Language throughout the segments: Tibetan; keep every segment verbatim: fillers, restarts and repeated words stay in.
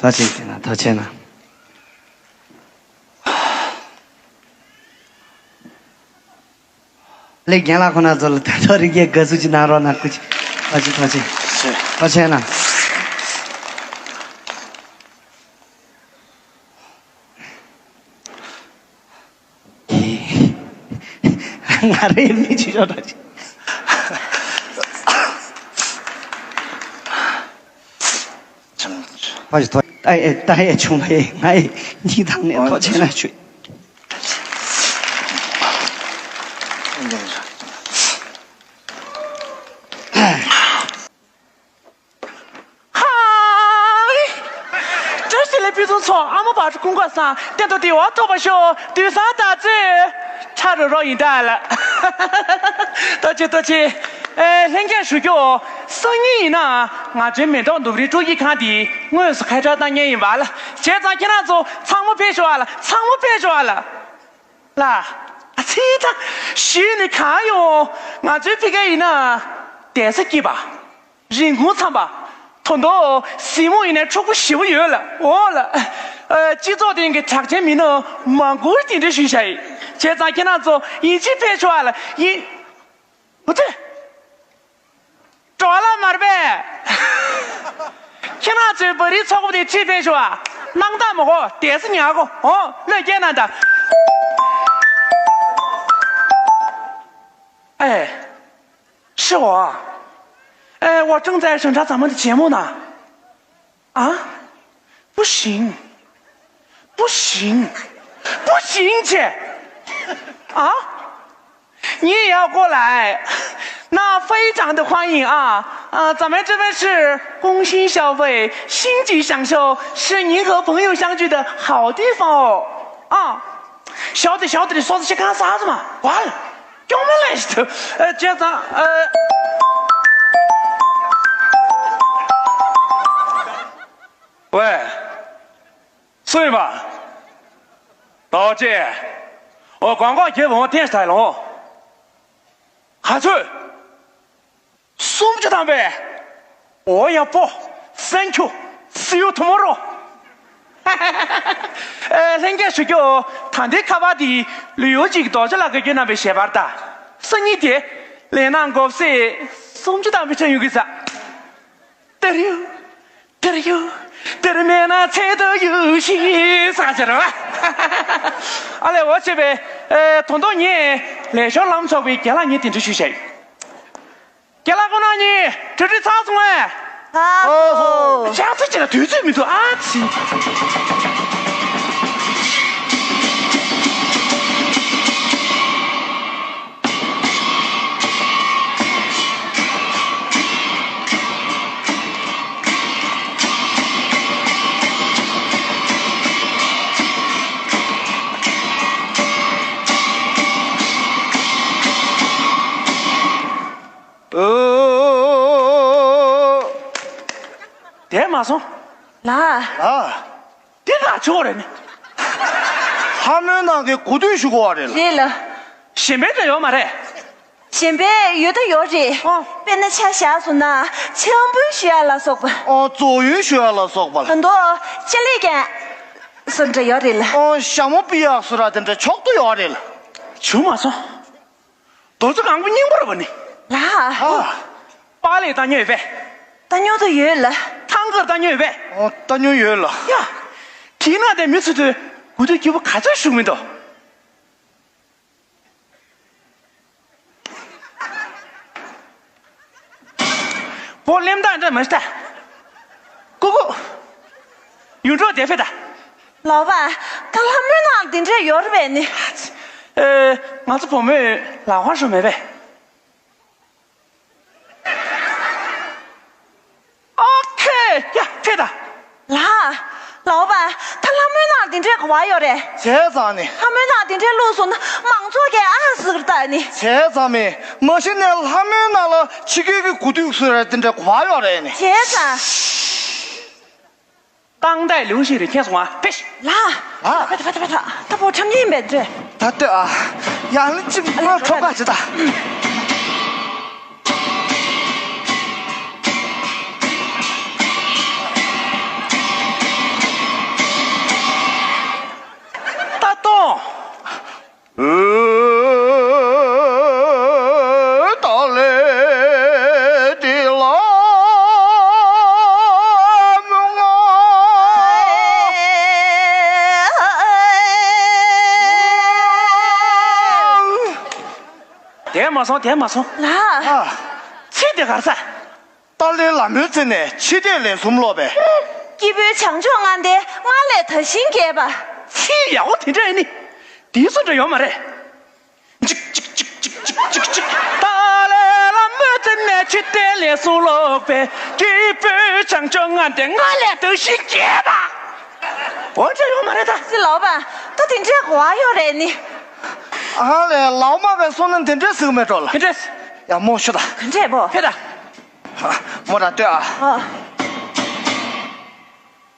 ཐུགས་རྗེ་ཆེ་གནང་། ཐུགས་རྗེ་ཆེ་གནང་། ལེགས། རྒན་ལགས་ཁོང་རྣམ་ཚོ་ལ་ད་དུང་རིགས་རྒྱས་དགའ་བསུ་ཅིག་གནང་རོགས་གནང་། སྐུ་མཁྱེན། ཐུགས་རྗེ་ཆེ། ཐུགས་རྗེ་ཆེ་གནང་། ང་རའི་མིག་ཆུ་ཤོར་འདྲ་ཅིག་ཕ་ཞིག་ཐོག་ལྟ་ཡས་ཆུང་བས་ང་ཡི་སྙིང་ཐག་ནས་ཐུགས་རྗེ་ཆེ་གནང་ཞུ། ཧའི། བཀྲ་ཤིས་བདེ་ལེགས་ཕུན་སུམ་ཚོགས། ཨ་མ་བག་གྲོ་ཀུན་དགའ་བཟང་། བསྟན་དུ་བདེ་བ་ཐོབ་པར་ཤོག། དུས་བཟང་དར་ཚེ་ཁྲ་རོ་རོ་ཡིན་ད་ལ། ཐུགས་རྗེ་ཆེ། ཐུགས་རྗེ་ཆེ། ཨེ། ལྷན་རྒྱས་ཞུ་རྒྱུ། སང་ཉིན་ཡིན་ན་ང་ཚོའི་མེ་ཏོག་ནུབ་རིའི་སྤྲོ་སྐྱིད་ཁང་དེ་དངོས་སུ་ཁ་བྲལ་གཏོང་མཁན་ཡིན་པ་ལ། བྱས་ཙང་ཁྱེད་རང་ཚོ་ཚང་མ་ཕེབས་ཤོག་ཨ་ལ། ཚང་མ་ཕེབས་ཤོག་ཨ་ལ། ལ། ཨ་ཙི་ད། གཞི་ནས་གང་ཡོང་། ང་ཚོའི་ཕ་གི་ཡིན་ན་བསྡད་ས་སྐྱིད་པ། རིན་གོང་འཚམ་པ། ད་དུང་གཟིགས་མོ་ཡིན་ན་འཁྲུག་པོ་ཞེ་པོ་ཡོད་ལ། འོ་ལ། ཨ། སྤྱི་ཚོགས་སྟེང་གི་གྲགས་ཅན་མི་སྣ་མང་པོར་དེ་འདྲ་ཞུས་བཞག་ཡིན། བྱས་ཙང་ཁྱེད་རང་ཚོ་ཡིན་གཅིག་ཕེབས་ཤོག་ཨ་ལ། ཡིན། འོ་ཙི། འགྲོ་ལ་མར་པས། ཁྱེད་རང་ཚོའི་བ་རིའི་ཚོགས་པ་དེ་ཁྲིད་ཕེབས་ཤོག་ཨ། སྣང་དག་མ་གོ། བསྡད་ས་ཉག་གོ། འོ། བློས་འགེལ་གནང་དང་། ཨེ། ཧྲི་འོ། ཨེ། 我正在审查咱们的节目呢。 啊？不行，不行，不行姐。啊？你也要过来？那非常的欢迎啊！呃，咱们这边是工薪消费，星级享受，是您和朋友相聚的好地方哦。啊，晓得晓得，你说这些干啥子嘛？完了。 叫我们来是的，呃，家长，呃。喂，睡吧，宝姐，我刚刚接完电视台了，还睡？ སུམ་ཅུ་ཐམ་པས། འོ་ཡ་པོ། Thank you. See you tomorrow. ཨེ། ལྷན་རྒྱས་ཞུ་རྒྱུ། ད་ལྟའི་ཁ་པར་འདི་ལུས་ཡོད་ཅིག་རྡོ་རྗེ་ལགས་ཀྱིས་བསྐྱོན་གནང་བའི་ཞལ་པར་དང་། སང་ཉིན་དེ་ལས་གནང་དགོས་སྲིད། སུམ་ཅུ་ཐམ་པའི་ཁྲིད་ཡོང་གི་ས། དེར་ཡོད། དེར་ཡོད། དེར་མེད་ན་ཚེ་འདི་ཡོད་ཤེས་ས་ཟེར་བ། ཨ་ལས། འོ་བྱས་པས། ཨེ། ད་དུང་ངས་ལས་ཞོར་ལམ་ཚོགས་པའི་རྒན་ལགས་གཉིས་དེ་འདྲ་ཞུས་བྱས། རྒན་ལགས་ཁོང་རྣམ་གཉིས་གྲ་སྒྲིག་ཚར་སོང་ངས། ཨོ་ཧོ། ཅག་ཚ་ཅིག་ལ་དུས་ཚོད་མི་འདུག་ཨ་ཙི། ཨོ། དེ་མ་སོང་། ལགས། ལགས། འདི་ལ་ཆོག་རེད་ནི། ལྷ་མོའི་ནང་གི་གོ་ཐོས་ཞུ་དགོས་པ་རེད་ལ། རེད་ལ། གཞན་པའི་འདྲ་ཡོད་མ་རེད། གཞན་པའི་ཡོད་ད་ཡོད་རེད། ཨོ། དཔེར་ན་ཆ་བཞག་སོང་ན་འཆམ་པོ་ཞུ་ཡ་ལ་སོགས་པ། ཨོ། རྫོགས་ཡོན་ཞུ་ཡ་ལ་སོགས་པ་ལ། ད་དུང་ཅ་ལག་ཀྱང་སུ་འདྲ་ཡོད་རེད་ལ། ཨོ། ཞྭ་མོ་པི་ཡག་སུ་ར་དེ་འདྲ་ཆོག་ཏུ་ཡོད་རེད་ལ། བྱུང་མ་སོང་། རྡོ་རྗེ་སྒང་པོ་སྙིང་པོ་རེད་པ་ནི། ལགས། ཨ། པགས་ལེབ་བཏང་མྱོང་ཡོད་པས། བཏང་མྱོང་དུ་ཡོད་ལ། ཐང་དཀར་བཏང་མྱོང་ཡོད་པས། ཨོ། བཏང་མྱོང་ཡོད་ལ། ཡ། དེས་ན་དེ་མི་ཚོ་དུས་གོ་ཐོས་སྐྱིད་པོ་ག་ཚོད་ཞུགས་མི་འདུག་བོ་གླེམ་སྟངས་འདྲ་མ་ཤི་ད། ཀུ་ཀུ། ཡུལ་གྲོགས་དེ་ཕེ་ད། ལགས་པ། ད་ལྷ་མོའི་ནང་འདི་འདྲས་ཡོད་རེད་པས་ནི། ཨེ། ང་ཚོ་བུ་མོས་ལག་དབང་ཞུ་མེད་པས། ཨོ་ཁེ། ཡ། ཕེ་ད། ལགས། ལགས་པ། ད་ལྷ་མོའི་ནང་འདི་འདྲས་ག་པར་ཡོད་རེད། བྱས་ཙང་ནི། ལྷ་མོའི་ནང་འདི་འདྲས་བླུགས་སོང་ན་མང་ཚོགས་ཀྱིས་ཨ་ཟེར་ད་ནི། བྱས་ཙང་མི། མ་གཞི་ནས་ལྷ་མོའི་ནང་ལ་ཕྱི་རྒྱལ་གྱི་གོ་ཐོས་སུ་ར་དེ་འདྲ་ག་པར་ཡོད་རེད་ནི། བྱས་ཙང་། རྐང་དག་ལེའུ་ཞིག་རེ་ཁྱེར་སོང་ཨ། ཕེ་ཤི། ལགས། ལགས། ཕེ་ད་ཕེ་ད་ཕེ་ད། ད་བོ་ཁྲམ་ཉིན་མེད་འདྲ། ད་ལྟོས་ཨ། ཡང་ལ་ཅིག་ཨ་ལེ་ཁྲོ་ཁ་ཅི་ད། མ་སོང་། དེ་མ་སོང་། ལགས། ཨ། ཚིག་དེ་ག་རེ་ཟེར། ཏཱ་ལའི་བླ་མའི་རྩེ་ནས་ཕྱི་བལྟས་ལན་གསུམ་ཀློག་པས། སྐྱེས་བུ་བྱང་ཕྱོགས་ལྔ་ལྡན་སྔར་ལས་དར་ཞིང་རྒྱས་པ། ཚིག་ཡག་པོ་དེ་འདྲ་ཡིན་ནི། དེའི་སུ་འདྲ་ཡོད་མ་རེད། ཅིག་ཅིག་ཅིག་ཅིག་ཅིག་ཅིག་ཏཱ་ལའི་བླ་མའི་རྩེ་ནས་ཕྱི་བལྟས་ལན་གསུམ་ཀློག་པས། སྐྱེས་བུ་བྱང་ཕྱོགས་ལྔ་ལྡན་སྔར་ལས་དར་ཞིང་རྒྱས་པ། འོ་འདྲ་ཡོད་མ་རེད་ད། ཅི་ལགས་པ། ད་དེ་འདྲའི་གོ་བ་ཡོད་རེད་ནི། ཨ་ལས། ལགས་མ་བས་སོང་ན་དེ་འདྲའི་ཟིག་མེད་འགྲོ་ལ། དེ་འདྲས། ཡ་མོ་ཤོད་ད། ག་འདྲས་པོ། ཕེ་ད། མོ་ར་ལྟོས་ཨ། ཨ།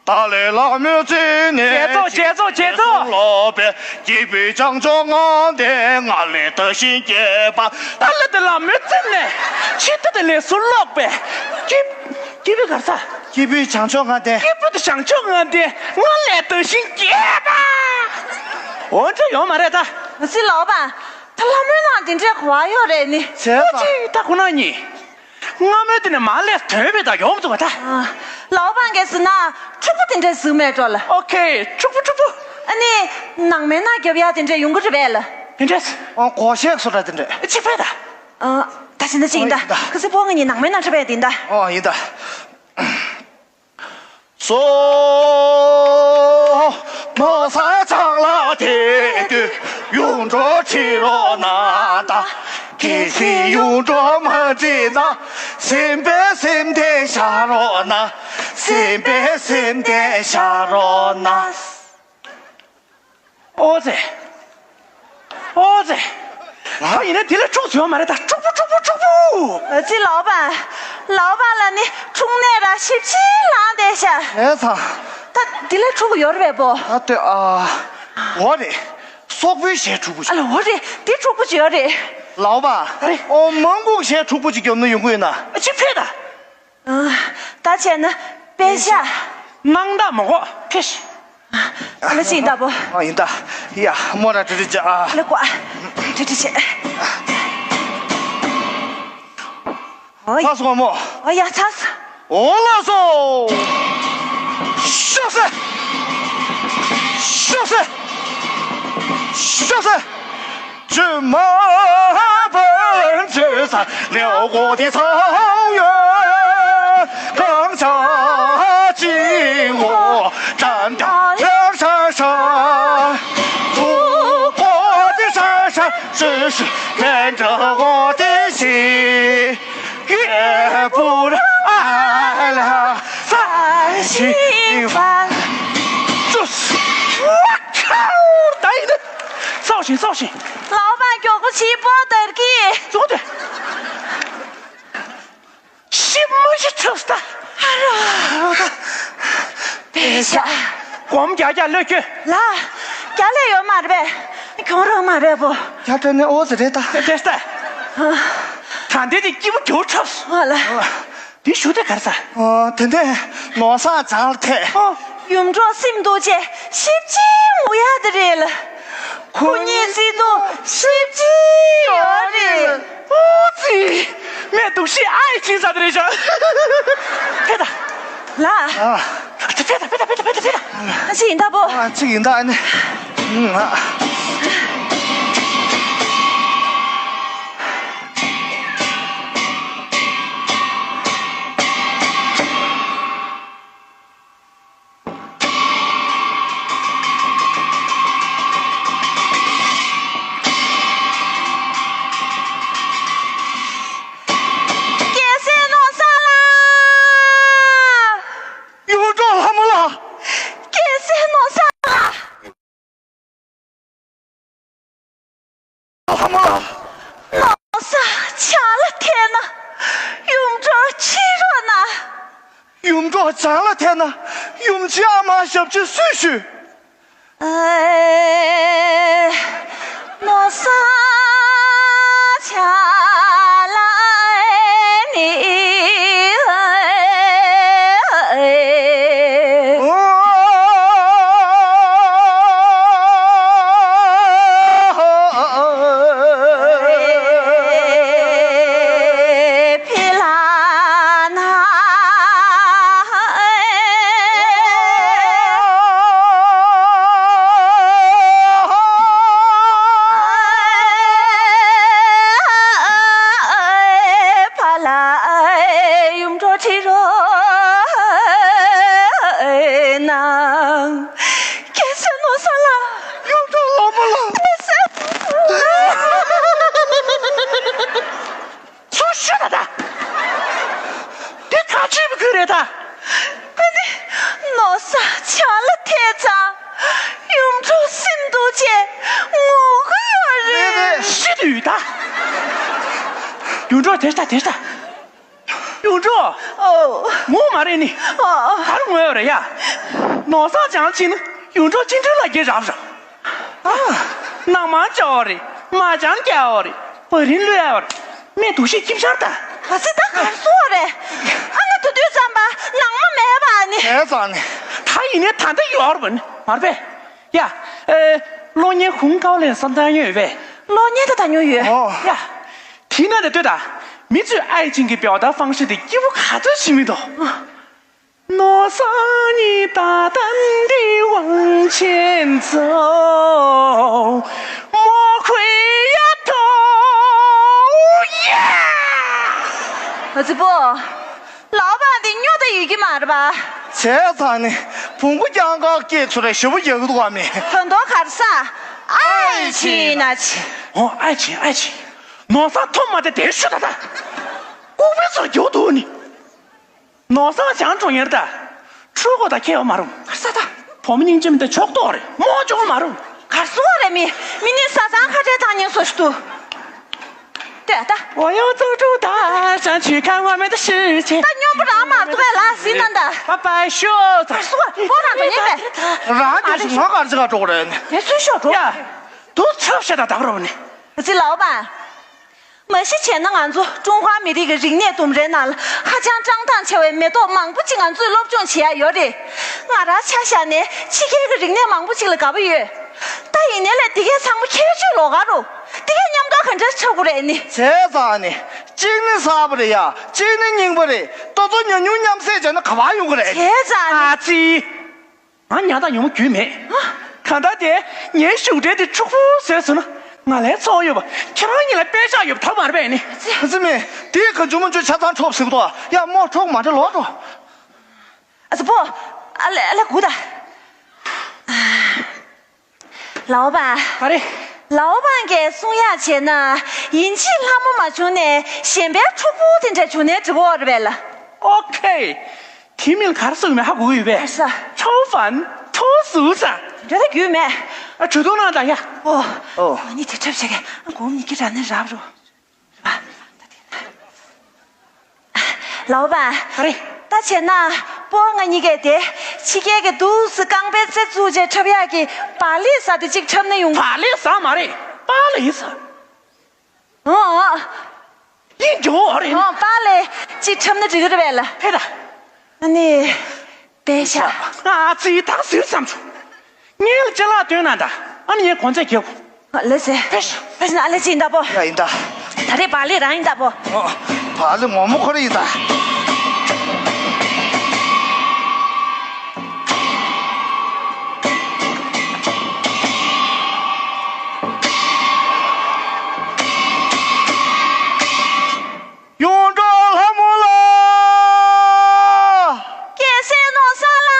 ཏཱ་ལའི་བླ་མའི་རྩེ་ནས། རྗེས་ཚོགས་རྗེས་ཚོགས་རྗེས་ཚོགས། ཀློག་པས། སྐྱེས་བུ་བྱང་ཕྱོགས་ལྔ་ལྡན་སྔར་ལས་དར་ཞིང་རྒྱས་པ། ཏཱ་ལའི་བླ་མའི་རྩེ་ནས་ཕྱི་བལྟས་ལན་གསུམ་ཀློག་པས། སྐྱེས་སྐྱེས་བུ་ག་རེ་ཟེར། སྐྱེས་བུ་བྱང་ཕྱོགས་ལྔ་ལྡན། སྐྱེས་བུ་དང་བྱང་ཕྱོགས་ལྔ་ལྡན་སྔར་ལས་དར་ཞིང་རྒྱས་པ། འོ་འདྲ་ཡོད་མ་རེད་ད། ཅི་ལགས་པ། ད་ལྷ་མོའི་ནང་དེ་འདྲའི་གོ་བ་ཡོད་རེད་ནི། བྱས་ཙང་། ཅི་ད་ཁོ་ན་གཉིས། སྔ་མོའི་དེ་ནས་མར་ལས་དོན་བས་ད་ཡོང་མི་ཐུབ་པ་ད། ཨ། ལགས་པ་ག་རེ་ཟེར་ན། ཕྱུག་པོ་དེ་འདྲ་ཟིག་མེད་འགྲོ་ལ། ཨོ་ཁེ། ཕྱུག་པོ་ཕྱུག་པོ། ཨ་ནི། ནང་མའི་ནང་རྒྱབ་ཡ་དེ་འདྲ་ཡོང་གི་རེད་པས་ལ། དེ་འདྲས། ཨོ་གོ་ཤེས་སུ་ར་དེ་འདྲས། གཅིག་པས་ད། ཨ། ད་བྱས་ན་ཅི་ཡིན་ད། ཨོ་ཡིན་ད། ཁ་སང་ཕོ་ང་གཉིས་ནང་མའི་ནང་འཁྲབ་པ་ཡ་དེ་ཡིན་ད། ཨོ་ཡིན་ད། སོ། མོ་ས་ཆག་ལ་དེ་དུས་ཡུང་འགྲོ་ཁྲིད་རོགས་གནང་ད། གལ་སྲིད་ཡུང་འགྲོ་མ་ཁྲིད་ན། སེམས་པའི་སེམས་བདེ་བཞག་རོགས་གནང་། སེམས་པའི་སེམས་བདེ་བཞག་རོགས་གནང་། ཨོ་ཙེ། ཨོ་ཙེ། ད་ཡིན་ན་དེ་ལས་ཕྱུག་པོ་ཡོད་མ་རེད་ད། ཕྱུག་པོ་ཕྱུག་པོ་ཕྱུག་པོ། ཅི་ལགས་པ། ལགས་པ་ལ་ནི་ཕྱུགས་ནད་ར་ཞེ་པོ་ཅིག་ལངས་བསྡད་ཤག། ཨེ་ཚ། ད་དེ་ལས་ཕྱུག་པོ་ཡོད་རེད་པས་པོ། ཨ་ལྟོས་ཨ། འོ་རེད། སོག་པོའི་གཞས་ཕྱུག་པོ་ཞིག། ཨ་ལ་འོ་རེད། དེ་ཕྱུག་པོ་ཅིག་ཡོད་རེད། ལགས་པ། ཨ་རེད། ཨོ་མང་གུང་གཞས་ཕྱུག་པོ་ཅིག་རྒྱབ་ན་ཡོང་གི་ཡོད་ན། ཅི་ཕེ་ད། ཨ། ད་བྱས་ན་པད་ཤག། སྣང་དག་མ་གོ་ཕེ་ཤི། ཨ་ལ་ཅི་ཡིན་ད་པོ། ཨ་ཡིན་ད། ཡ་མོ་ར་ཏྲི་ཏྲི་བྱེད་ཨ། ལ་ཀོ་ཨ། ཏྲི་ཏྲི་བྱེད། ཨོ་ཡ། ཚ་སོང་མོ། ཨོ་ཡ་ཚ་སོང་། འོ་ལགས་སོ། ཤོག་སེ། ཤོག་སེ། ཤོག་སེ། 骏马奔驰在辽阔的草原，刚下金戈，战到梁山上，祖国的山山世世连着我的心，也不让爱了在心房。就是，我靠，等一等，造型，造型。 ལགས་པ། མགྱོགས་པོ་བྱེད། པོ་ཏར་གི། ཙོག་ཏེ། ཤི་མ་ཤི་ཆགས་སྟ། ཨ་རོ། པད་ཤག། སྒོམ་རྒྱག་རྒྱག་བློས་བཀོད། ལགས། རྒྱག་ལས་ཡོད་མ་རེད་པས། གྱོང་རག་མ་རེད་པོ། རྒྱག་སྤྲད་ནས་ཨོ་ཙི་རེད་ད། དེ་ལྟ། ད་འདི་དེ་སྐྱིད་པོ་རྒྱུ་ཁྲབ། ཨ་ལ། དེ་ཞུ་དེ་གར་ས། ཨོ། དེ་འདྲས་ནོར་བཟང་བྱང་ལ་ཐད། ཨོ། ཡུམ་གྲོགས་སེམས་སྡུག་ཆེ་ཞེ་པོ་ཅིག་ངུ་ཡ་དེ་རེད་ལ། ཁོ་གཉིས་སེམས་སྡུག་ཞེ་པོ་ཅིག་ཡོད་རེད། ཨོ་ཙི། ངས་སྡུག་ཤི་ཨའི་ཅིང་ས་དེ་རེད་ཤག། ཕེ་ད། ལ། ཨ། ཕེ་ད་ཕེ་ད་ཕེ་ད་ཕེ་ད་ཕེ་ད། ཅི་ཡིན་ད་པོ། ཨ་ཅི་ཡིན་ད་ཨ་ནི། ཨ། རྒྱལ་སྲས་ནོར་བཟང་ལགས། ཡུམ་གྲོགས་ལྷ་མོ་ལགས། རྒྱལ་སྲས་ནོར་བཟང་ལགས། ལྷ་མོ་ལགས། ནོར་བཟང་བྱང་ལ་ཐད་ན། ཡུམ་གྲོགས་ཕྱིར་རོགས་གནང་། ཡུམ་གྲོགས་བྱང་ལ་ཐད་ན། ཡུམ་ཆེན་ཨ་མ་ཞབས་ཕྱི་སུས་ཞུས། ཨེ། ནོར་བཟང་བྱང་ལ་ནི། རྒན་གསོན་ནོར་བཟང་ལགས། གཡུ་སྒྲོན་ལྷ་མོ་ལགས། མི་སེར། ཚུར་ཤོད་ད་ད། འདི་ག་ཅི་བུ་ཁུ་རེད་ད། ཨ་ནི། ནོར་བཟང་ཆང་ལ་ཐལ་ཙང་། གཡུ་སྒྲོན་སེམས་སྡུག་བྱས་ངུ་གི་ཡོད་རེད། ཤི་དུས་ད། གཡུ་སྒྲོན་དེ་ལྟ་དེ་ལྟ། གཡུ་སྒྲོན། ཨོ། ངུ་མ་རེད་ནི། ཨ། ག་རེ་ངུ་ཡོད་རེད་ཡ། ནོར་བཟང་ཅང་ཕྱིན་ན་གཡུ་སྒྲོན་ཅི་འདྲ་ལ་སྐྱེ་རབ་ར། ཨ། ནང་མ་ཅོ་རེད། མ་ཅང་སྐྱ་བ་རེད། བ་རིན་ལོས་ཡ་བར། མེ་དུ་ཤེས་ཁྱིམ་ཤར་ད། ག་ཚོད་ད་གར་སོང་རེད། ཨ་ནི་དུ་དུས་ཙམ་པ་ནང་མ་མེད་པ་ནི། དེ་ཙང་ནི། ད་ཡིན་ནའི་ད་ལྟ་ཡོད་རེད་པ་ནི་མ་རེད་པས། ཡ། ཨེ། གློག་བརྙན་ཧུང་ཀའོ་ལེན་བསམ་བཏང་ཡོད་པས། གློག་བརྙན་ད་ད་ཉོ་ཡོད། ཨོ། ཡ། དེ་ན་དེ་ལྟོས་ད། མི་ཚོས་ཨའི་ཅིང་གི་表达方式དེ་སྐྱིད་པོ་ག་ཚོད་བྱེད་མི་འདུག་ནོར་བཟང་你大胆地往前走，莫回呀头呀。ཨ་ཙི་པོ། ལའོ་པན་དེ་སྨྱོ་ད་ཡོད་ཀྱི་མ་རེད་པ། བྱས་ཙང་ནི་བོང་བུ་རྐྱང་ག་སྐད་ཚོ་རེ་ཞེ་པོ་རྒྱག་གི་འདུག་ག་མི། ད་དུང་གར་ས། ཨའི་ཆི་ན་ཆི། ཨོ་ཨའི་ཆི་ཨའི་ཆི། ནོར་བཟང་ཐོམ་མ་དེ་དེར་ཤོད་ད་ད། ལྐུགས་པའི་ཚོར་རྒྱུག་འདུག་ནི། ནོར་བཟང་བྱང་འགྲོ་ཡར་ད། ཕྲུ་གུ་དང་ཁྱད་པར་མ་རུང་། གར་ས་ད། བུ་མོ་སྙིང་རྗེ་མི་འདི་ཕྱོགས་གཏོགས་རེད་མོ་ཅོག་མ་རུང་། གར་སོང་བ་རེད་མི། མི་ནི་ས་སང་ཁ་བྲལ་ཐང་ཉན་སོ་ཞིག་ཏུ། ལྟོས་ད། 我要走出大山去看外面的世界。 ད་སྨྱོན་པོ་རང་མ་འདུག་པས་ལ་ཟིན་ན་ད། 拜拜ཤོག་གར་སོང་བ་ཁོ་རང་འགྲོ་ཉན་པས། རང་གི་ཞུ་ང་གར་ཅི་ག་འགྲོ་གི་རེད། ངས་ཚུར་ཤོག་འགྲོ། ཡ། དུ་ཚབ་བྱེད་ད་དག་རོགས་ནི། ཨ་ཙི་ལའོ་པན། མ་གཞི་བྱས་ན་ང་ཚོ་ཀྲུང་ཧྭ་མི་རིགས་ཀྱི་རིག་གནས་ལྡུམ་རའི་ནང་ལ་ཧ་ཅང་བཀྲག་མདངས་ཆེ་བའི་མེ་ཏོག་མང་པོ་ཅིག་ང་ཚོས་སློབ་སྦྱོང་བྱེད་ཡ་ཡོད་རེད། ང་རང་ཆ་བཞག་ནས་ཕྱི་རྒྱལ་གྱི་རིག་གནས་མང་པོ་ཅིག་ལ་དགའ་པོ་ཡོད། ད་ཡིན་ནའི་ལས་འདི་གས་ཚང་མ་ཁྱད་ཆོས་ལོགས་ཀ་རུ། འདི་གས་མཉམ་ཁ་ག་འདྲ་ཆགས་དགོས་རེད་ནི། བྱས་ཙང་ནི། གཅིག་ནི་གསར་པ་རེད་ཡ། གཅིག་ནི་རྙིང་པ་རེད། ལྟོ་ཚོ་ཉམས་མྱོང་མཉམ་བསྲེས་བྱས་ན་ག་པར་ཡོང་གི་རེད། བྱས་ཙང་ནི། ཨ་ཙི། ང་ཉག་ཐག་ཉོན་མོ་རྒྱུས་མེད། གང་ལྟར་དེ་ངའི་བཞུགས་གྲལ་དེ་འཁྱུག་པོ་བཟོས་སོང་ན་ང་ལའི་ཚོགས་ཡོད་པ་ཁྱེད་རང་གཉིས་ལ་པད་ཤག་ཡོད་པ་ཐག་མ་རེད་པས་ནི། ཨ་ཙི་མེ། དེའི་ག་འཇུ་མོ་འཇུ་ཆ་ཚང་འཕྲོག་ཟིག་ཏོ་ཡ་མོ་འཕྲོག་མ་འདྲ་ལོག་འགྲོ། ཨ་ཙི་པོ། ཨ་ལེ་ཨ་ལེ་སྒུག་ད། ལའོ་པན། ཨ་རེ། ལའོ་པན་གྱིས་གསུང་ཡག་བྱས་ན་ཡིན་གཅིག་ལྷ་མོ་མ་བྱུང་ནས་གཞན་པའི་ཕྲུ་གུ་དེ་འདྲ་བྱུང་ནའི་འགྲིག་གི་ཡོད་རེད་པས་ལ། ཨོ་ཁེ། དེ་མིན་གར་སོང་མེད་ཧ་གོ་གི་ཡོད་པས། ཧ་ས། ཆའོ་ཧྥན། ཁྲོ་སུ་ས། འདྲ་ད་རྒྱུས་མེད། ཨ་གྲོས་གཏོང་གནང་དང་ཡ། ཨོ། ཨོ། ང་གཉིས་དེ་འཁྲབ་བྱེད་མཁན་ཨ་སྒོར་མོ་ཉིས་བརྒྱ་རག་ན་རག་རོ། ལའོ་པན། ཨ་རེ། ད་བྱས་ན་སྤོ་ང་གཉིས་ཀས་དེ་ཕྱི་རྒྱལ་གྱི་འདུག་སེ་རྐང་པའི་རྩེ་བཙུགས་བྱས་འཁྲབ་ཡག་གི་བག་ལེབ་ཟ་དེ་གཅིག་འཁྲབ་ན་ཡོང་གི། བག་ལེབ་ཟ་མ་རེད་པགས་ལེབ་ཟ། ཨོ། ཡིན་འགྲོ་བ་རེད། ཨོ་པགས་ལེབ་གཅིག་འཁྲབ་ན་འགྲིག་གི་རེད་པས་ལ། ཕེ་ད། ཨ་ནི། པད་ཤག་ཨ་ཙི་ད་ཟིན་བསམ་བྱུང་། ངས་ལ་ཅ་ལག་སྟོན་ན་ད། ཨ་ནི་ངས་གོང་ཚད་རྒྱག་གོ། ལེ་ཟེ། ཕེ་ཤག་ཕེ་ཤག་ཨ་ལེ་ཅི་ཡིན་ད་པོ། ཡ་ཡིན་ད། ད་རེས་པགས་ལེབ་རང་ཡིན་ད་པོ། ཨོ། པགས་ལེབ་ངོ་མ་ཁོ་རང་ཡིན་ད། གཡུ་སྒྲོན་ལྷ་མོ་ལགས། རྒྱལ་སྲས་ནོར་བཟང་ལགས།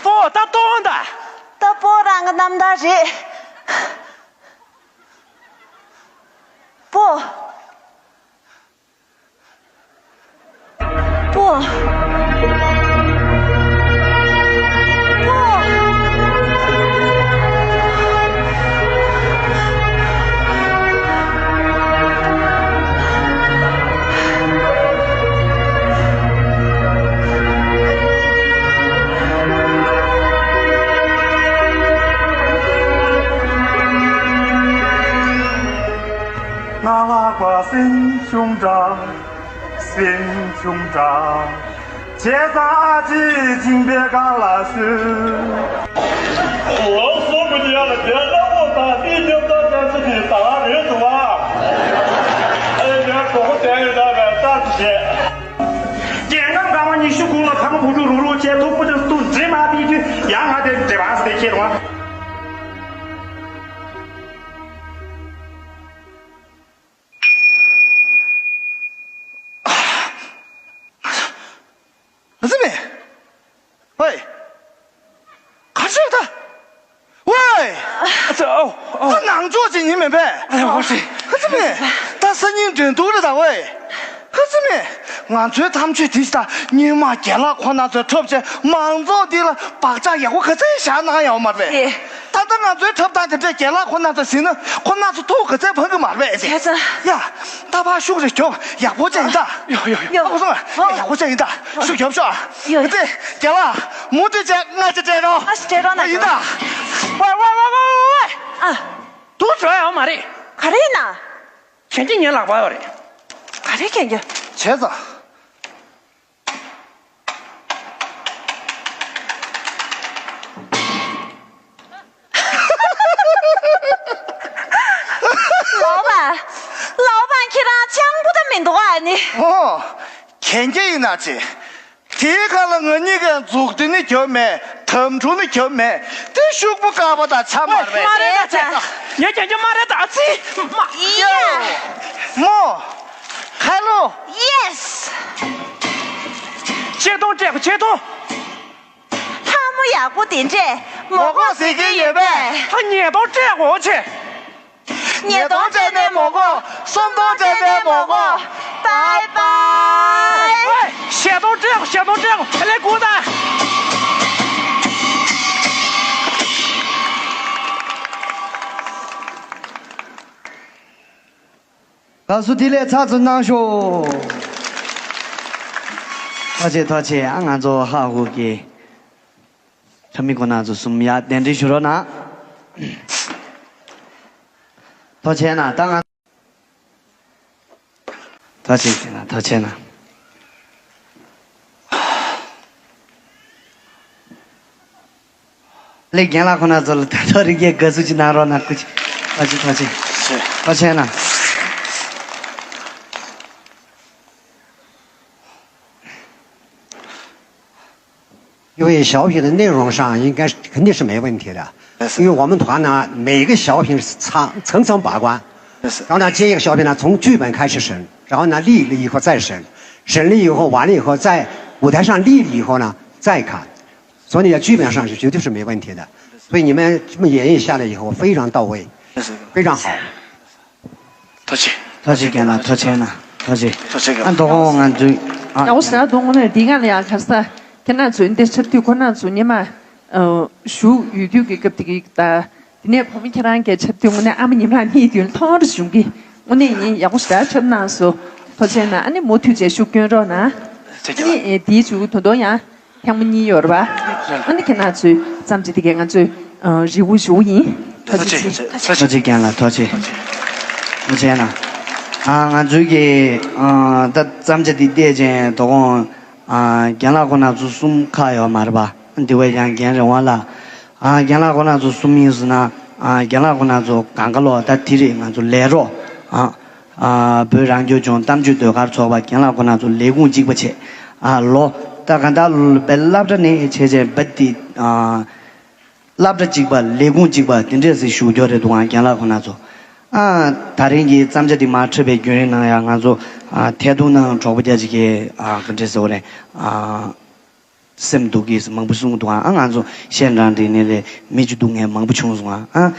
པོ་ད་གཏོང་ད། ད་པོ་རང་གི་རྣམ་ཐར་རེད། པོ། པོ། པོ། ང་ལ་བ་སེམས་ཆུང་དྲགས། ཆུང་དྲགས། བྱས་ཙང་ཨ་ཅེ་སྦྱིན་པའི་སྒང་ལ་གསོལ། ལོ་གསུམ་གྱི་ཡར་དེ་ལྟ་བུ་དང་དེའི་ཉམ་ཐག་ཅན་ཚོ་གིས་ད་རེས་འདུག་བ། ཨེ་ཡར་གོ་བོ་དེ་ཡོད་ད་བས་ལྟ་ཞིག་བྱས། རྒྱལ་ཁམས་དགའ་མ་ཉི་ཤུ་དགུ་ལ་ཁ་མ་བུ་ཕྲུག་རུག་རུག་བྱས་ཐུག་པོ་དེ་སྟུ་འདྲེ་མ་ཕི་དུས་ཡང་ང་དེ་འདྲེ་བ་སྟེ་ཁྱེར་བ། ཨ་ཙི་མེ། ཝེ། ག་ཚོད་ད། ཝེ། ཨ་ཙི་ཨོ་ཨོ། ཨ་ནང་ཆོག་ཅིག་ཡིན་མིན་པས། ཨ་ཡོ་ཧོ་ཤི། ཨ་ཙི་མེ། ད་སང་ཉིན་འགྲན་བསྡུར་རེད་ད་ཝེ། ཨ་ཙི་མེ། ང་ཚོའི་ཐམས་ཅད་དེ་ཤི་ད་སྙུན་མ་རྒན་ལགས་ཁོ་ན་ཚོས་འཁྲབ་བྱས་མང་ཚོགས་འདི་ལ་བག་ཆགས་ཡག་པོ་ག་ཚོད་བཞག་གནང་ཡོད་མ་རེད་པས། ཨེ། ད་ལྟ་ང་ཚོའི་འཁྲབ་སྟངས་དེ་འདྲས་རྒན་ལགས་ཁོ་ན་ཚོ་ཟིན་ན་ཁོ་ན་ཚོ་ཐུགས་ག་ཚད་ཕངས་གི་མ་རེད་པས། བྱས་ཙང་། ཡ། ད་ཕར་ཤུགས་རེ་རྒྱོབ། ཡག་པོ་བྱས་ཡིན་ད། ཡོ་ཡོ་ཡོ། ཡོ། ཨ་ཁུ་སོང་། ཡག་པོ་བྱས་ཡིན་ད། ཤུགས་རྒྱོབ་ཤོག་ཡོ་ཡོ། དེ་རྒན་ལགས་མུ་མཐུད་བྱས་སྔ་ཕྱི་སྤྲད་རོགས། ཨ་ཤི་སྤྲད་རོགས་ན། ཡིན་ད། ཝེ་ཝེ་ཝེ་ཝེ་ཝེ། ཨ། དུག་བྲོ་ཡོད་མ་རེད། ག་རེ་ཡིན་ན། གན་རྐྱལ་ངའི་ལག་པར་ཡོད་རེད། ག་རེ་གན་རྐྱལ། བྱས་ཙང་། ལའོ་པན། ལའོ་པན་ཁྱེད་རང་སྤྱང་པོ་ད་མི་འདུག་ཨ་ནི། ཨོ། གན་རྐྱལ་ཡིན་ན་ཅི། དེའི་ཁ་ལ་ང་གཉིས་ཀའི་མཛུབ་སྟོན་ནི་གྱོན་མེད། དམ་ཕྲུག་ནི་གྱོན་མེད། དེ་ཤུག་པོ་དཀར་པོ་དང་ཆ་མ་རེད། མ་རེད་ད་ཅེ། ངས་ཀྱང་ཀྱང་མ་རེད་ད་ཨ་ཙི། མ། ཡ། མོ། ཁ་ལོ། ཡེ་སི། ཆེ་མཐོང་སྤྲད་གོ་ཆེ་མཐོང་། ལྷ་མོ་ཡག་པོ་དེ་འདྲས་མོ་གོ་ཟེར་གྱི་ཡོད་པས། ད་ཉིས་སྟོང་སྤྲད་གོ་ཆེ། ཉིས་སྟོང་སྤྲད་ནས་མོ་གོ། སུམ་སྟོང་སྤྲད་ནས་མོ་གོ། བའི་བའི། ཞེ་སྟོང་སྤྲད་གོ་ཞེ་སྟོང་སྤྲད་གོ་ཨ་ལས་གུ་ད། དགའ་བསུ་དེ་ལས་ཚར་ཚུར་གནང་ཤོག་ཐོག་ཆེ་ཐོག་ཆེ། ཨ་ང་ཚོ་ཧ་ཧུ་གི་ཁྲ་མི་ཁོ་ན་ཚོ་གསུམ་ཡ་གདན་འདྲེན་ཞུ་རོགས་གནང་། ཐོག་ཆེ་ན་ད་ང་། ཐོག་ཆེ་ན་ཐོག་ཆེ་ན། ལེགས། རྒན་ལགས་ཁོ་ན་ཚོ་ལ་ད་ཐོ་རིག་གེ་དགའ་བསུ་ཅིག་གནང་རོགས་གནང་། སྐུ་མཁྱེན། ཐོག་ཆེ་ཐོག་ཆེ། ཐོག་ཆེ་ན། 因为小品的内容上应该是肯定是没问题的，因为我们团呢每一个小品是层层层把关，然后呢接一个小品呢从剧本开始审，然后呢立了以后再审，审了以后完了以后在舞台上立了以后呢再看，所以呢基本上是绝对是没问题的。所以你们这么演绎下来以后非常到位，非常好。 ཐུགས་རྗེ་ཆེ། ཐུགས་རྗེ་ཆེ་རྒན་ལགས། ཐུགས་རྗེ་ཆེ་གནང་། ཐུགས་རྗེ་ཆེ། ཐུགས་རྗེ་ཆེ། ཨ་མདོ་དགོང་ང་ཚོའི་ཨ། ཡག་པོ་ཟེར་འདུག་དངོས་གནས་འདི་ག་ལ་ཡང་ཁ་ས་ཁྱེད་རང་ཚོ་འདིར་འཁྲབ་དུས་ཁོ་རང་ཚོ་སྔོན་མ་བཞུགས་ཡོད་དུས་ཀྱི་སྐབས་དེ་གི་ད་དེ་ནས་བུ་མོ་ཁྱེད་རང་གིས་འཁྲབ་དུས་དངོས་གནས་ཨ་མ་ཉི་མ་གཉིས་དུས་མཐོང་རུ་བྱུང་གི་དངོས་གནས་ཡིན་ཡག་པོ་ཞེ་དྲག་འཁྲབ་གནང་སོང་། ཐུགས་རྗེ་ཆེ་གནང་། ཨ་ནི་མུ་མཐུད་བྱས་ཤུགས་སྐྱོན་རོགས་གནང་། ཨ་ནི་དེའི་མཇུག་ད་དུང་ཡང་། ཐེངས་མ་གཉིས་ཡོད་རེད་པ། ཨ་ནི་ཁྱེད་རང་ཚོའི་བརྩམས་ཆོས་དེ་གས་ང་ཚོས་རེ་སྒུག་ཞུ་གི་ཡིན། ཐུགས་རྗེ་ཆེ། ཐུགས་རྗེ་རྒན་ལགས། ཐུགས་རྗེ་ཆེ། ཐུགས་རྗེ་གནང་། ང་ཚོའི་གི་ད་བརྩམས་ཆོས་འདི་བལྟས་ཅན་དོ་དགོང་རྒན་ལགས་ཁོ་ན་ཚོ་གསུམ་ཁག་ཡོད་མ་རེད་པ། འདི་བས་ཀྱང་རྒན་རིན་དབང་ལགས། རྒན་ལགས་ཁོ་ན་ཚོ་གསུམ་ཡིན་ཟེར་ན་རྒན་ལགས་ཁོ་ན་ཚོ་གང་ག་ལོག་ད་དེ་རེད་ང་ཚོ་ལས་རོགས། ཨ། བོད་རང་སྐྱོང་ལྗོངས་གཏམ་བརྗོད་ཟློས་གར་ཚོགས་པ་རྒན་ལགས་ཁོ་ན་ཚོ་ལས་ཁུངས་གཅིག་པ་བྱས། ཨ་ལོ། ད་ག་ད་བའི་སློབ་གྲྭ་ནས་བྱས་བྱས་བ་དེ། ཨ། སློབ་གྲྭ་གཅིག་པ་ལས་ཁུངས་གཅིག་པ་དེ་འདྲས་སེ་ཞུ་རྒྱུ་རེད་འདུག་ཨ་རྒན་ལགས་ཁོ་ན་ཚོ། ཨ། ད་རིང་གི་བརྩམས་བྱ་འདི་མར་འཁྲབ་པའི་བརྒྱུད་རིམ་ནང་ཡང་ང་ཚོ། ཨ། ཐད་གཏོང་ནང་གྲོགས་པོ་རྒྱ་ཆེ་གིས། ཨ། ག་འདྲས་ཟེར་བ་རེད། ཨ། སེམས་སྡུག་གིས་མང་པོ་གསུངས་འདུག་ཨ། ཨ་ང་ཚོ་གཞས་འདྲ་འདི་ནས་ལས་མི་གཅིག་སྡུག་བསྔལ་མང་པོ་བྱུང་སོང་ཨ། ཨ།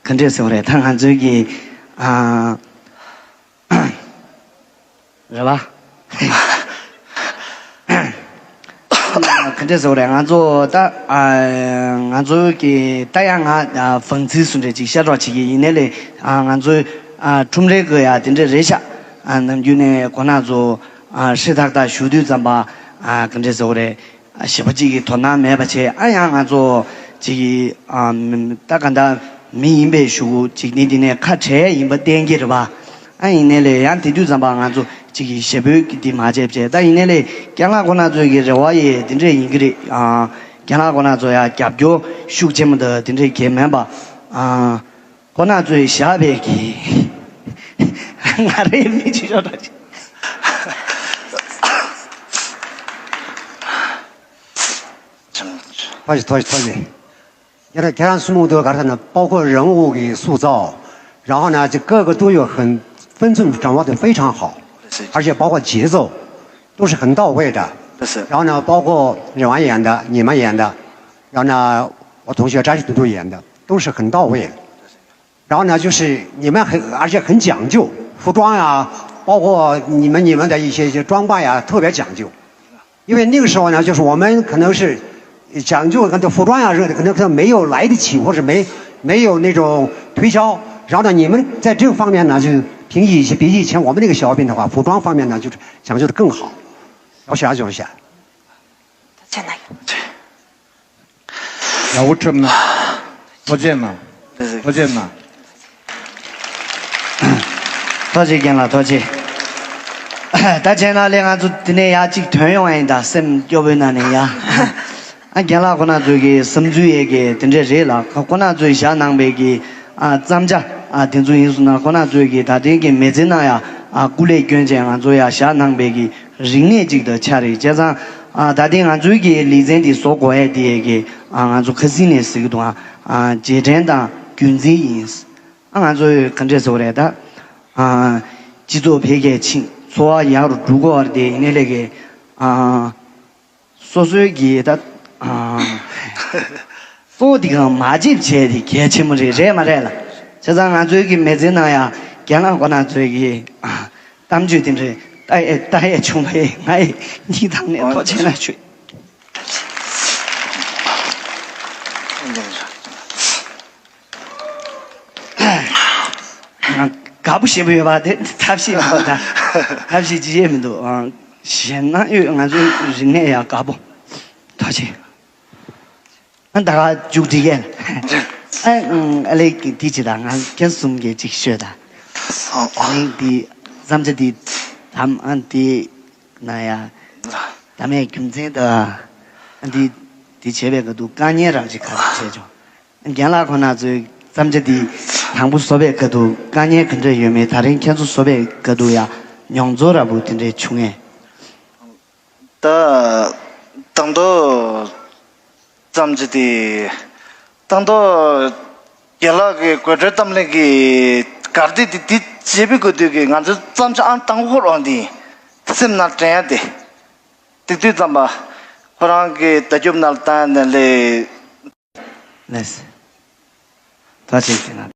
ག་འདྲས་ཟེར་བ་རེད་ད་ང་ཚོའི་གི། ཨ། རེད་བ། ག་འདྲས་ཟེར་བ་རེད་ང་ཚོ་ད། ཨ། ང་ཚོའི་གི་ད་ཡང་ང་། ཨ། བང་ཚིལ་སུ་འདྲས་ཅིག་ཤར་རོགས་བྱེད་ཀྱི་ཡིན་ནའི་ལས། ཨ། ང་ཚོའི། ཨ། ཁྲོམ་རའི་གི་ཡ་དེ་འདྲས་རེད་ཤག་ཨ། ནམ་རྒྱུན་ནས་ཁོ་ན་ཚོ། ཨ། ཧྲི་ཐག་ཐག་ཞུ་དུས་ཙམ་པ། ཨ། ག་འདྲས་ཟེར་བ་རེད། ཞེ་པོ་ཅིག་གི་དོ་སྣང་མེད་པ་བྱས་ཨ་ཡང་ང་ཚོ་ཅིག་གི་ཨ་ད་ག་འདྲ་མི་ཡིན་པའི་ཞུ་ཅིག་ནི་འདི་ནས་ཁ་བྲལ་ཡིན་པ་བསྟན་གྱི་རེད་པ། ཨ་ཡིན་ནའི་ལས་ཡང་དེ་དུས་ཙམ་པ་ང་ཚོ་གཅིག་གིས་ཞེ་པོའི་འདི་མ་བྱས་བྱས། ད་ཡིན་ནའི་ལས་རྒན་ལགས་ཁོ་ན་ཚོའི་གི་རེ་བ་ཡི་དེ་འདྲས་ཡིན་གི་རེད། ཨ། རྒན་ལགས་ཁོ་ན་ཚོ་ཡང་རྒྱབ་སྐྱོར་ཤུགས་ཆེན་པོ་དང་དེ་འདྲས་གས་མིན་པ། ཨ། ཁོ་ན་ཚོས་བཞག་པའི་གི་ང་རའི་མི་ཆུ་ཤོག་འདྲ་ཞིག་ཐོག་ཞིག་ཐོག་ཞིག་ཐོག་ཞིག 你看，台上树木都有感受呢，包括人物给塑造，然后呢，这个个都有很分寸掌握的非常好，而且包括节奏都是很到位的。然后呢，包括任完演的、你们演的，然后呢，我同学张旭嘟嘟演的，都是很到位的。然后呢，就是你们很而且很讲究，服装呀，包括你们你们的一些一些装扮呀，特别讲究。因为那个时候呢，就是我们可能是讲究很多服装呀，可能可能没有来得及，或者没没有那种推销。然后呢，你们在这个方面呢，就比以前比以前我们那个小品的话，服装方面呢，就是讲究的更好。我想讲一下。 ཡག་པོ་འཁྲབ་ན། ཐུགས་རྗེ་གནང་། ཐུགས་རྗེ་གནང་། ཐུགས་རྗེ་རྒན་ལགས་ཐུགས་རྗེ། ད་བྱས་ན་ལས་ང་ཚོ་འདི་ནས་ཡར་གཅིག་ཐོན་ཡོང་བ་ཡིན་ད་སེམས་སྐྱོ་པོའི་ནང་ནས་ཡ། ཨ་རྒན་ལགས་ཁོ་ན་ཚོས་ཀྱི་བསམ་ཚུལ་ཡས་ཀྱི་དེ་འདྲས་རེད་ལ། ཁོ་ན་ཚོས་བཞག་གནང་པའི་གི་ཨ་བརྩམ་བྱ་ཨ་དེ་ཚོ་ཡིན་སོང་ན་ཁོ་ན་ཚོས་ཀྱི་ད་ལྟའི་གི་མི་ཚེ་ནང་ཡ་ཨ་སྐུ་ལས་བསྐྱོན་བྱས་ང་ཚོ་ཡ་བཞག་གནང་པའི་གི་རིག་གནས་ཅིག་ཏུ་ཆགས་རེད། བྱས་ཙང་ཨ་ད་ལྟའི་ང་ཚོའི་གི་ལེ་ཚན་འདི་བཟོ་དགོས་ཡས་དེ་ཡས་གི་ཨ་ང་ཚོ་ཁ་སང་ནས་ཟེར་གི་འདུག་ཨ་རྗེས་དྲན་དང་རྒྱུན་འཛིན་ཡིན། ཨ་ང་ཚོས་ག་འདྲས་ཟེར་དགོས་རེད་ད། ཨ་སྤྱི་ཚོགས་འཕེལ་རྒྱས་ཕྱིན་འཚོ་བ་ཡག་རུ་འགྲོ་དགོས་པ་དེ་ཡིན་ནའི་ལས་གི་ཨ་སོ་སོའི་གི་ད་ཨ་གཙོ་བོ་འདི་གང་མ་བརྗེད་བྱས་དེ་གལ་ཆེན་པོ་རེད། རེད་མ་རེད་ལ། བྱས་ཙང་ང་ཚོའི་གི་མི་ཚེ་ནང་ཡང་རྒན་ལགས་ཁོ་ན་ཚོའི་གི་ཨ་གཏམ་བརྗོད་དེ་འདྲས་ལྟ་ཡས་ལྟ་ཡས་བྱུང་བས་ང་ཡི་སྙིང་ཐག་ནས་ཐུགས་རྗེ་ཆེ་ཞུ། ང་དགའ་པོ་ཞེ་པོ་ཡོད་པ་དེ་ཐབས་ཤེས་མི་འདུག་ད་ཐབས་ཤེས་ཅི་བྱེད་མི་འདུག་ཨང་། གཞན་ན་ཡོད་ང་ཚོའི་རིག་གནས་ཡང་དགའ་པོ་ཐོག་ཆེ། ཨ་ད་ག་མཇུག་སྒྲིལ་གས། ཨ་ཨ་ལེ་དེ་ཅི་ད་ང་ཁྱེད་གསུམ་གྱིས་ཅིག་ཤོད་ད། ཨ་ལེ་དེ་བརྩམས་བྱ་དེ་དམ་ཨ་དེ་ན་ཡ་ད་མའི་རྒྱུ་མཚན་ད་ཨ་དེ་དེ་བྱས་པའི་ག་དུ་དཀའ་ངལ་རང་ཅིག་ག་རེ་བྱས་ཆོག་རྒན་ལགས་ཁོ་ན་ཚོའི་བརྩམས་བྱ་འདི་དང་པོ་བཟོ་བའི་སྐབས་དུ་དཀའ་ངལ་ག་འདྲ་ཡོད་མེད། ད་རིང་ཁྱེད་ཚོ་བཟོ་བའི་སྐབས་དུ་ཡང་མྱོང་ཚོར་ར་བུ་དེ་འདྲས་བྱུང་ངས། ད་དང་ཐོག་བརྩམས་བྱ་དེ་དང་ཐོག་རྒན་ལགས་ཀྱི་དགོད་བྲོའི་གཏམ་གླེང་གི་གར་སྟེགས་དེ་འདི་བྱེད་པའི་སྐབས་དུ་གི་ང་ཚོའི་བརྩམས་བྱ་ཨང་དང་པོ་ཁོ་རང་འདི་སེམས་ནང་དྲན་ཡ་དེ། ཏིག་ཏིག་ཙམ་པ་ཁོ་རང་གི་བརྡ་རྒྱུག་ནང་ལ་བཏང་ནས་ལས། ལགས་སོ། ཐུགས་རྗེ་ཆེ།